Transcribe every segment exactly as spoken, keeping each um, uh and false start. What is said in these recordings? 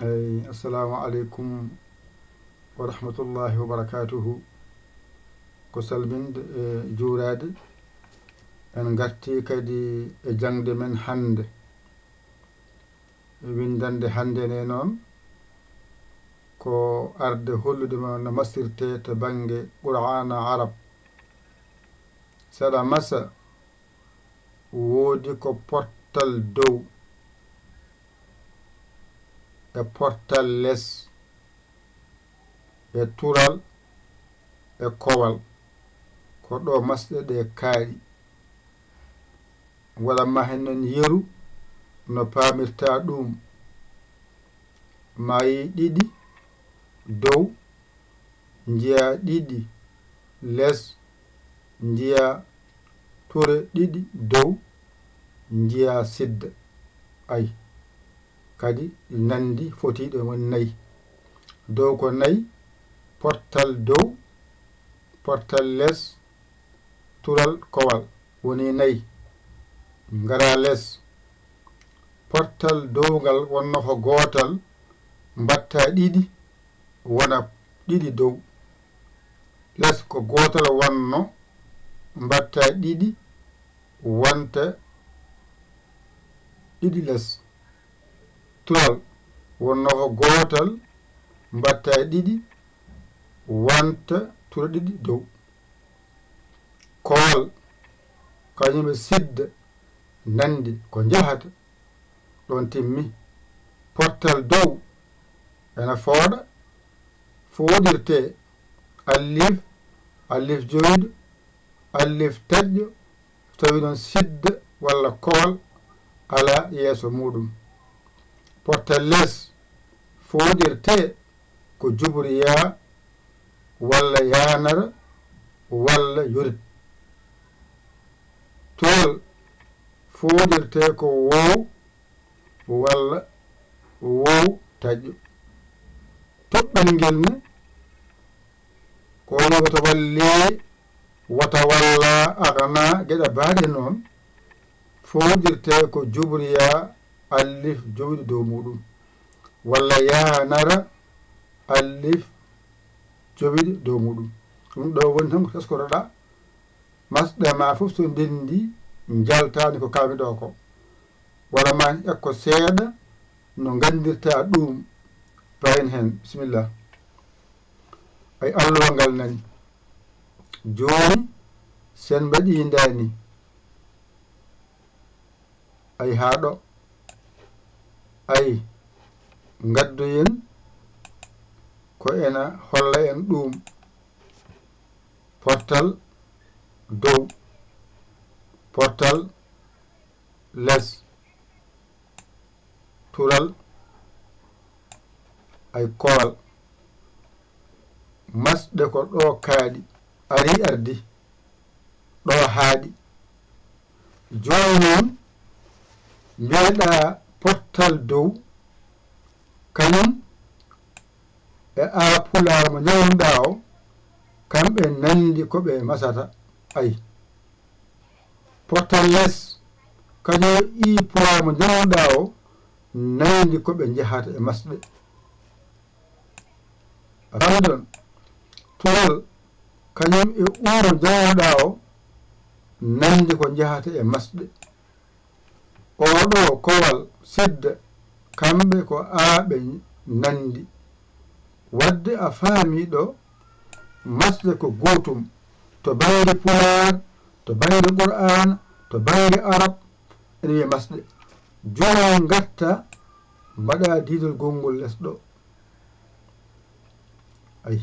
Eyi, assalamu aleykum wa rahmatullahi wa barakatuhu. Ko salminde e juuraade. En ngartii kadi e jaŋde men hannde. Winndannde hannde nde noon ko arde hollude ma no masirtee to bannge Qur'aana Arab. Saɗa masa, woodi ko pottal dow e pottal les e tural e kowal. Ko ɗo masɗe ɗe kaaɗi. Waɗa ma heen noon yeru no paamirta ɗum. Maayi ɗiɗi dow, njiya ɗiɗi les, njiya ture ɗiɗi dow, njiya sidda. Ay, kadi nandi fotiiɗo woni nayi. Dow ko nayi, pottal dow, pottal les, tural kowal woni nayi. Ngara les. Pottal downgal wonno ko gootal, mbatta ɗiɗi, wona ɗiɗi dow. Les ko gootal wonno, mbatta ɗiɗi, wonta ɗiɗi les. Tural wonno ko gootal, mbatta ɗiɗi, wonta ture ɗiɗi dow. Kowal, kañum e sidda, nandi ko njahata. Ɗon timmi. Pottal dow ena fooɗa, fooɗirte alif, alif joyɗo, alif taƴƴo, tawi noon sidda walla kowal alaa yeeso muuɗum. Pottal les fooɗirte ko jubriya walla yanara walla yurit. Tural fooɗirte ko woow walla woow taƴƴo. Toɓɓel ngel ne, ko woni wota walli, wota walla, agna, geɗe baaɗe noon, fooɗirte ko jubriya alif jowiɗi dow muuɗum, walla yanara alif jowiɗi dow muuɗum. Ɗum ɗo woni tan ko teskoroɗa. Masɗe ma fof so ndenndi, njaltaani ko kaami ɗo ko. Wara ma en ƴakko seeɗa no nganndirta ɗuum. Payen heen, bisimilla. Ay, alluwa ngal nani. Jooni, sen mbaɗi ndaani. Ay, haa ɗo. Ay, ngaddoyen ko ena holla en ɗuum. Pottal dow, pottal les, tural, ay, kowal. Masɗe ko ɗo kaaɗi, ari ardi, ɗo haaɗi. Jooni noon, mbiyeɗa pottal dow, kañum e a pulaar mo njawnuɗa o, kamɓe nandi ko ɓe masata. Ay. Pottal les, kañum e i pulaar mo njawnuɗa o, nandi ko ɓe njahata e masɗe. A faami ɗon? Tural, kañum e uu mo njawnuɗa o, nandi ko njahata e masɗe. Oɗo kowal sidda, kamɓe ko a ɓe nandi. Wadde a faami ɗo, masɗe ko gootum, to bannge pulaar, to bannge Qur'aan, to bannge arab, ene wiye masɗe. Jooni ngarta, mbaɗa diidol gonngol les ɗo. Ay.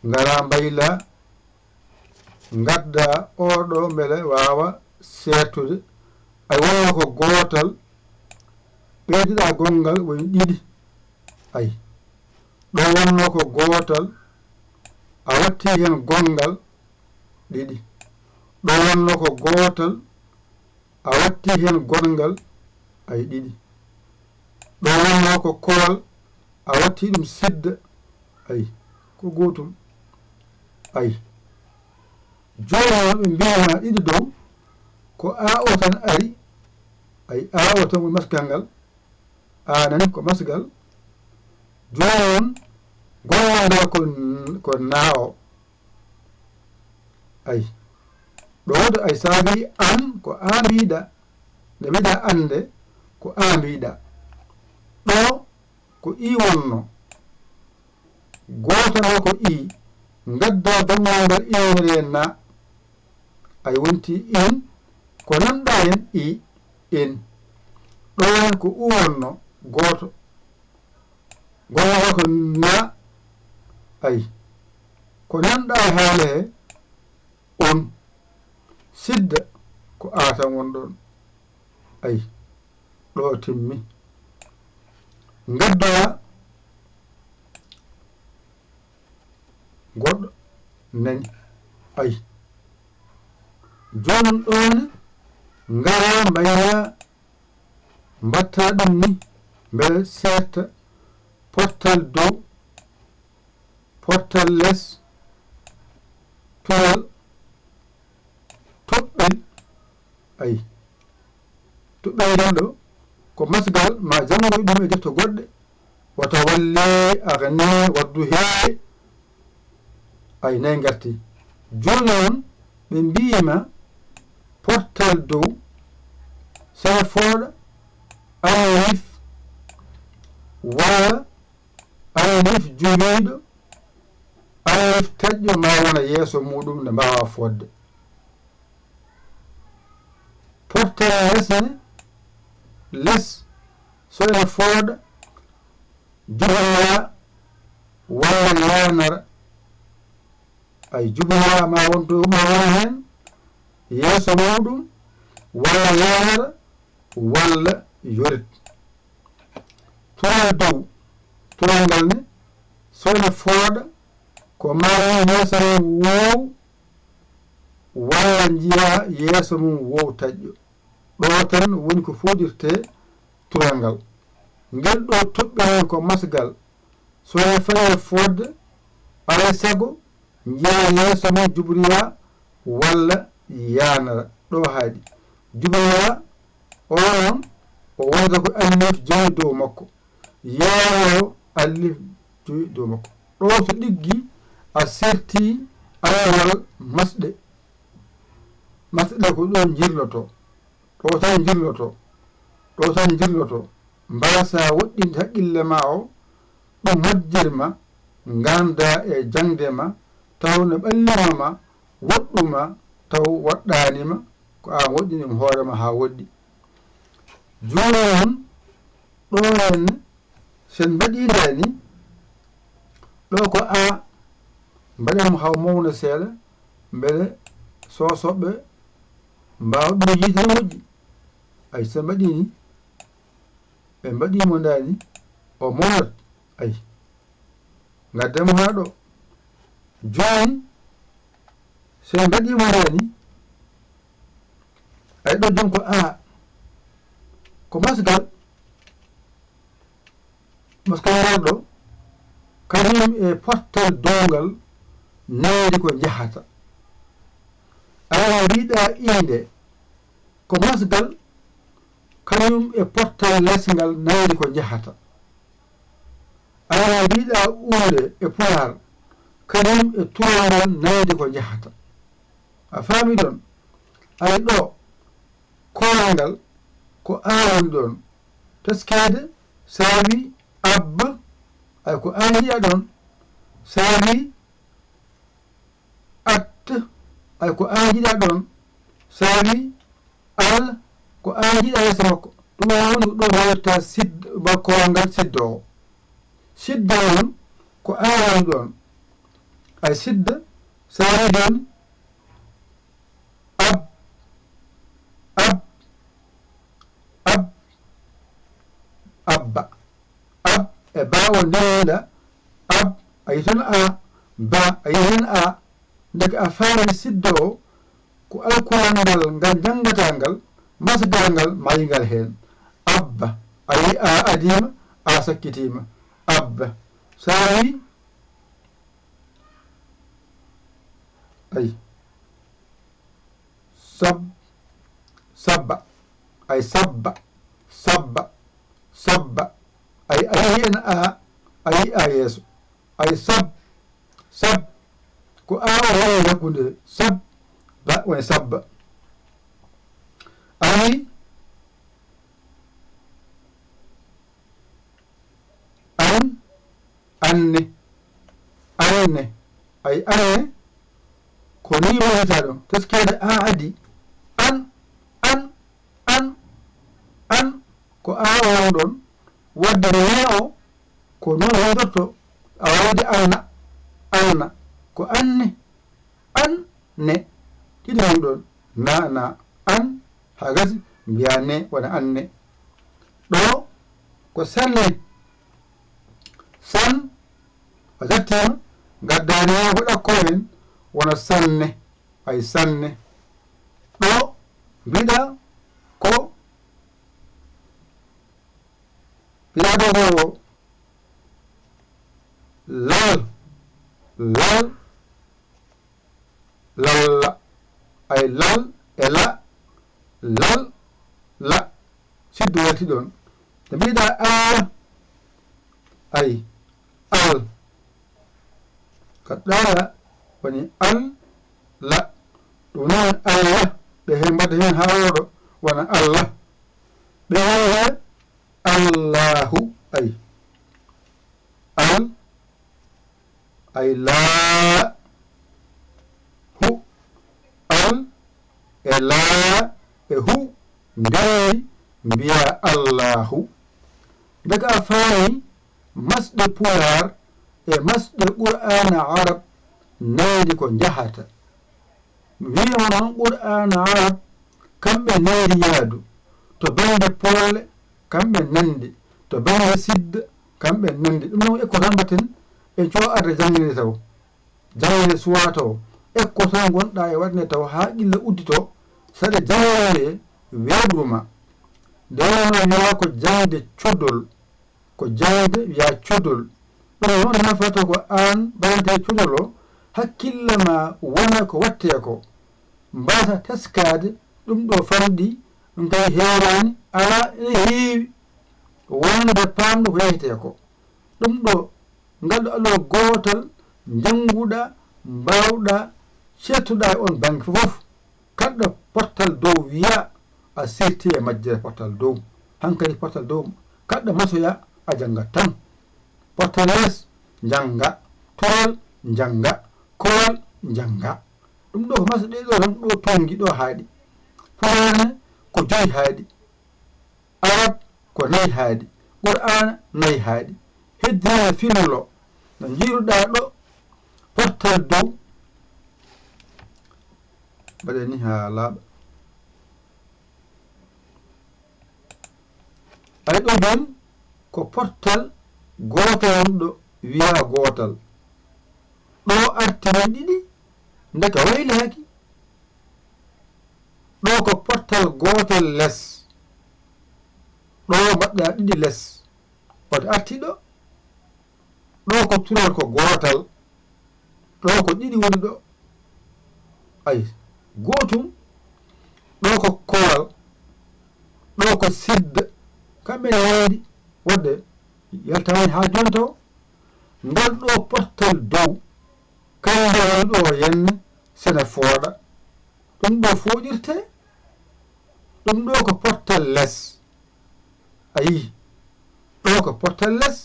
Ngara mbayla, ngadda oɗo mbele waawa seertude. Ay, wonno ko gootal, ɓeydiɗa gonngal woni ɗiɗi. Ay. Ɗo wonno ko gootal, a watti heen gonngal ɗiɗi. Ɗo wonno ko gootal, a watti heen gonngal, ay, ɗiɗi. Ɗo wonno ko kowal, a watti ɗum sidda, ay, ko gootum. Ay. Jooni noon ɓe mbiyama ɗiɗi dow, ko a o tan ari, ay, a o tan woni masgal ngal, a nani ko masgal. Jooni noon, gollal ngal ko, ko na o. Ay. Ɗo waɗi ay saabi an ko a mbiɗa. Nde mbiɗa annde ko a mbiɗa. Ɗo ko i wonno. Gooto ngal ko i. Ngadda gonngal ngal iwre na. Ay wonti in. Ko nanɗa en i. In. Ɗo en ko u wonno. Gooto. Gollal ngal ko na. Ay. Ko nanɗa e haale he. On. Sidda ko a tan won ɗon. Ay. Ɗo timmi. Ngaddoya goɗɗo nani. Ay. Jooni ɗon ngara mbayna mbatta ɗum ni mbele seerta portal dow portal les tuwal toɓɓel. Ay. Toɓɓel ngal ɗo ko masgal ma janngoy ɗum e defte goɗɗe. Wata walle agni waddu he. Ay nay ngarti. Jooni noon ɓe mbiima portal dow sene fooɗa alif walla alif juliiɗo alif taƴƴo ma wona yeeso muɗum nde mbaawa fodde. Portel les ne les so ene fooɗa jubala walla laanara. Ay jubala ma wonto ma wona heen yeeso muɗum walla laanara walla yorit. Tural dow tural ngal ne so ene fooɗa ko mari yeeso mum wow walla njiya yeeso mum wow taƴƴo. Ɗo tan woni ko fooɗirte tural ngal. Ngel ɗo toɓɓere ko masgal so ene faye fodde alay sago njiya yeeso mum jubriya walla yanara. Ɗo haaɗi jubriya o noon o wonata ko alif joyi dow makko. Yeewo alif joyi dow makko. Ɗo so ɗiggi a serti alawal masɗe. Masɗe ɗe ko ɗo njirloto. Ɗo tan njirloto. Ɗo tan njirloto. Mbaasa woɗɗinde haqqille ma o ɗum majjirma nganda e jangde ma taw ne ɓallima ma woɗɗuma taw waɗɗanima ko an woɗɗini ɗum hoore ma ha woɗɗi. Jooni noon ɗo henne sen mbaɗi nde ni ɗo ko a mbaɗen mo haw mawna seeɗa mbele sosoɓe mbawa ɗum yiide moƴƴi. Ay sen mbaɗi ni ɓe mbaɗi mo ndani o mawnat. Ay ngadde mo ha ɗo jooni sen mbaɗi mo ndani. Ay ɗo joom ko a ko masgal masgal ngal ɗo kañum e pottal downgal nayri ko njahata. Awa mbiɗa inde ko masgal kañum e pottal lesngal nayri ko njahata. Awa mbiɗa uure e pulaar kañum e turangal nayri ko njahata. A faami ɗon? Ay ɗo korangal ko a woni ɗon teskeede saawi abba ay ko a njiɗa ɗon saawi at ay ko a njiɗa ɗon saawi al ko a njiɗa yeeso makko. Ɗum woni ko ɗum wallata sidda korangal sidda o sidda noon ko a woni ɗon ay sidda saawi ɗon ab ab ab abba ab e ba o ndewda ab a yitan a ba a yitan a ndeke a faami sidda o ko alkuran ngal ngal janngata ngal masgal ngal mayi ngal heen abba a yi a adima a sakkitima abba saawi ay sab sabba ay sabba sabba sabba A yii en a, a yii a yeeso. Ay sab, sab, ko a o woni hakkunde sab, ba, woni sabba. Ay, an, anne, anne, ay anne, ko ni wonata ɗum, teskeede a adi, an, an, an, an, ko a o woni ɗon, wadde ne o, ko noon wondirto, a wayde anna, anna, ko anne, an, ne, ɗiɗi woni ɗon, na, na, an, haa gasi, mbiya ne, wona anne. Ɗo, ko sanne, san, a gattima, gaddaani o ko ɗakko en, wona sanne, ay sanne. Ɗo, mbiɗa, ko, mbiɗa ɗo ko, lal, lal, lalla, ay lal, e la, lal, la, siddo yalti ɗon. Nde mbiɗa Allah, ay, al, ka ɗala woni al, la, ɗum noon Allah, ɓe he mbaɗa heen haa wooɗo wona Allah. Ɓe heen he Allahu, ay, al, ay laa, hu, al, e laa, e hu, ndewi mbiya Allahu. Daga a faami masɗe Pulaar e masɗe Qur'aana Arab nandi ko njahata. Wi'o noon Qur'aana Arab, kamɓe nandi yaadu, to bannge poolle, kamɓe nandi, to bannge sidda, kamɓe nandi. Ɗum noon ekko tan mbatten, en coo arde jannginde taw. Jannginde suwaa taw. Ekko tan ngonɗaa e waɗde taw haa ƴilla udditoo, saɗa jannginde weeɓru ma. Nde wonno wiyaa ko jaŋde codol. Ko jaŋde wiyaa codol. Ɗum noon nafata ko aan ɓaŋte codol o, hakkille ma wona ko waɗtee ko. Mbaasa teskaade ɗum ɗo famɗi, ɗum tawi heeraani, alaa ene heewi wonde paamɗo ko yahetee ko. Ɗum ɗo, ngal ɗo allo gootal njannguɗaa, mbaawɗaa, ceettuɗaa e oon baŋnge fof. Kaɗɗo portal dow wiya a sirti e majjere portal dow. Hankadi portal dow kaɗɗo masoya a janngat tan. Portal les njannga, toral njannga, kowal njannga. Ɗum ɗo ko maso ɗe ɗo tan ɗo tonngi ɗo haaɗi. Pulaar ne ko joyi haaɗi. Arab ko nayi haaɗi. Qur'aana nayi haaɗi. Heddinaa fillo no njiiruɗaa ɗo portal dow. Mbaɗee ni haa laaɓa. Ay ɗo jooni ko portal gootal wonɗo wiyaa gootal. Ɗo artini ɗiɗi ndeke waylaaki. Ɗo ko portal gootal les. Ɗo mbaɗɗaa ɗiɗi les. Wata arti ɗo. Ɗo ko tural ko gootal. Ɗo ko ɗiɗi woni ɗo. Ay, gootum. Ɗo ko kowal. Ɗo ko sidda. Kamɓe ne waydi. Wadde yaltaani haa jooni taw. Ngal ɗo portal dow. Kamɓe woni ɗo yenne sene fooɗa. Ɗum ɗo fooɗirte. Ɗum ɗo ko portal les. A yii, ɗo ko portal les,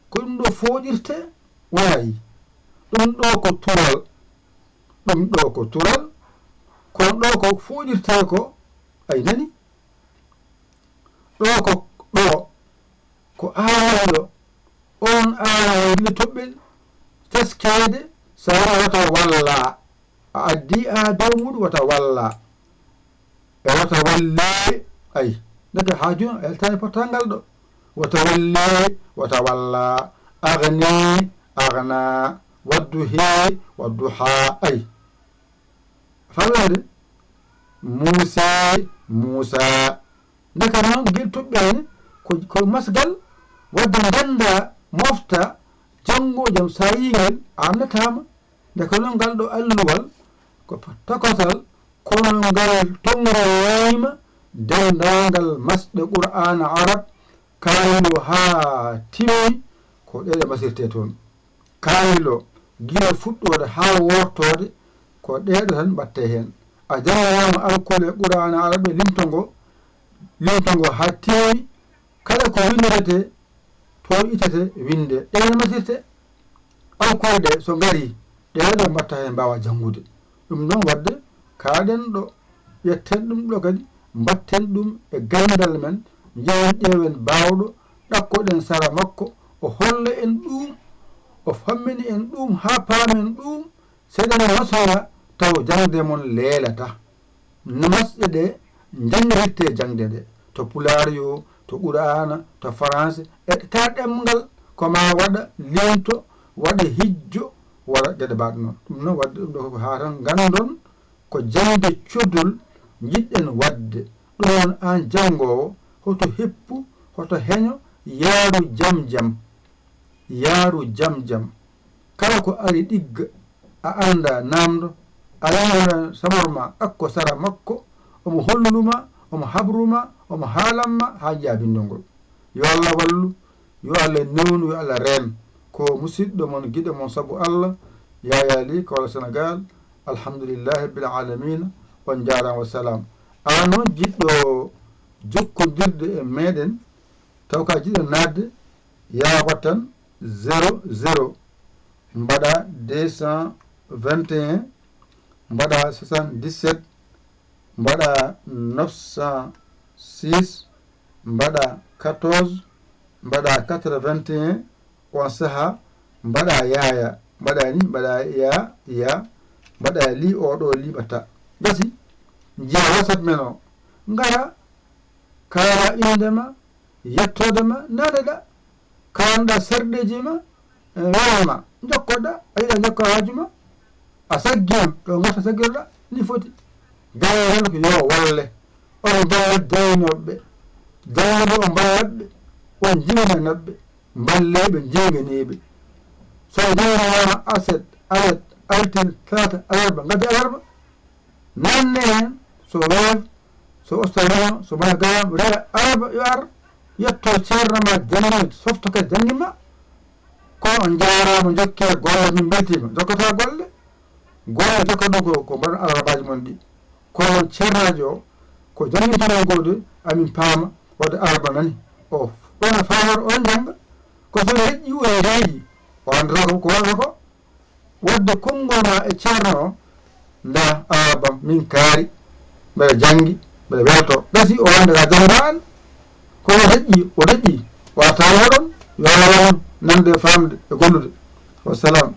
ko ɗum ɗo fooɗirte, wona yii. Ɗum ɗo ko tural, ɗum ɗo ko tural, kono ɗo ko fooɗirte ko, ay nani? Ɗo ko, ɗo ko aawayɗo, on aawayɗo toɓɓel, teskeede, so wona wata walla. A addi a dow muɗum wata walla. E wata walli, ay, ndeke haa jooni a yaltaani portal ngal ɗo. Wata walli, wata walla. Agni, agna. Wadduhi, wadduha, ay. Fallade, muusi, muusa. Ndeke noon ngel toɓɓeene ko, ko masgal, wadde ngannda, mofta, janngo jam so a yii ngel, a annataama. Nde ko noon ngal ɗo alluwal ko tokotal, kono ngal tonnginiima denndaangal masɗe Qur'aana Arab, Kaamilo haa timmi, ko ɗeeɗo mbaɗirtee toon. Kaamilo, gila fuɗɗoode haa wortoode, ko ɗeeɗo tan mbaɗtee heen. A jannganaama alkol e Quraana Arabe limto ngo, limto ngo haa timmi, kala ko winndiretee, to itete winnde. Ɗeeɗo mbaɗirtee. Alkol ɗe, so ngarii, ɗeeɗo mbaɗta heen mbaawa janngude. Ɗum noon waɗde, kaaɗen ɗo, ƴetten ɗum ɗo kadi, mbaɗten ɗum e ganndal men, njehen ƴeewen baawɗo, ɗakkoɗen sara makko, o holla en ɗum, o fammini en ɗum haa paamen ɗum, seɗen masoya taw jaŋde mon leelata. No masɗe ɗe njanngirirtee jaŋde nde, to pulaar yo, to quraana, to faranse, e ta ɗemngal, ko ma waɗa limto, waɗa hijjo, waɗa geɗe mbaɗ noon. Ɗum noon waɗde ɗum ɗo ko haa tan nganndon ko jaŋde codol njiɗɗen waɗde. Ɗum noon aan janngoowo, hoto heppu, hoto heño, yaaru jam jam. Yaaru jam jam. Kala ko ari ɗigga, a annda naamndo, a yahana samor ma, ɗakko sara makko, omo holluma, omo habruma, omo haalamma haa njiya binndol ngol. Yo Allah wallu, yo Allah newnu, yo Allah reen. Ko musidɗo mon, giɗo mon sabu Allah, Yaya Ly, Kaolack Sénégal. Alhamdulillahi rabbil alamina. On njaaraama, wa salaam. Aan noon jiɗɗo jokkondirde e meɗen, taw ka jiɗɗo naatde, yaawa tan zéro zéro, mbaɗa deux cent vingt et un, mbaɗa soixante-dix-sept, mbaɗa neuf cent six, mbaɗa quatorze, mbaɗa quatre-vingt-un, on saha, mbaɗa Yaya, mbaɗa ni, mbaɗa ya, ya, mbaɗa li, oɗo li mbatta. Gasi, njiya WhatsApp men o, ngara, kaala innde ma, yettoode ma, naneɗa, kaanɗa sarɗeeji ma, e wela ma, jokkoɗa, a yiɗa jokka haaju ma, a saggima, ɗo ngarta saggiroɗa, ni foti. Galle tan ko yo walle, on mballat daynooɓe, daynooɓe on mballat ɓe, on jimana ɓe, mballe ɓe, jingani ɓe. So janganaama aset, alet, altine, talaata, alarba, ngadde alarba, nanne heen, so Wave, so Orange Money, so MoneyGram, rewa araba yo ar, yetto ceerno ma, janngi, softo kadi janngi ma. Kono on njaaraama, jokke golle, min mbeltiima. Jokkata golle. Golle jokkata ko, ko mbaɗon alarabaaji mon ɗi. Kono on ceernaajo o, ko janngintoɗon ko de, amin paama, wadde alarba nani. O, ɗon a faamata, on jannga. Ko so neɗɗi o e reeɗi, o anndata ko, ko wonata ko. Wadde konngol ma e ceerno o, nda, alarba, min kaari, mbeɗa janngi, mbeɗa welto. Gasi o wonde ka jannga an, ko o deƴƴi, o deƴƴi, o arta hoɗon, yo Allah waɗan nande e faamde e gollude. Wassalam.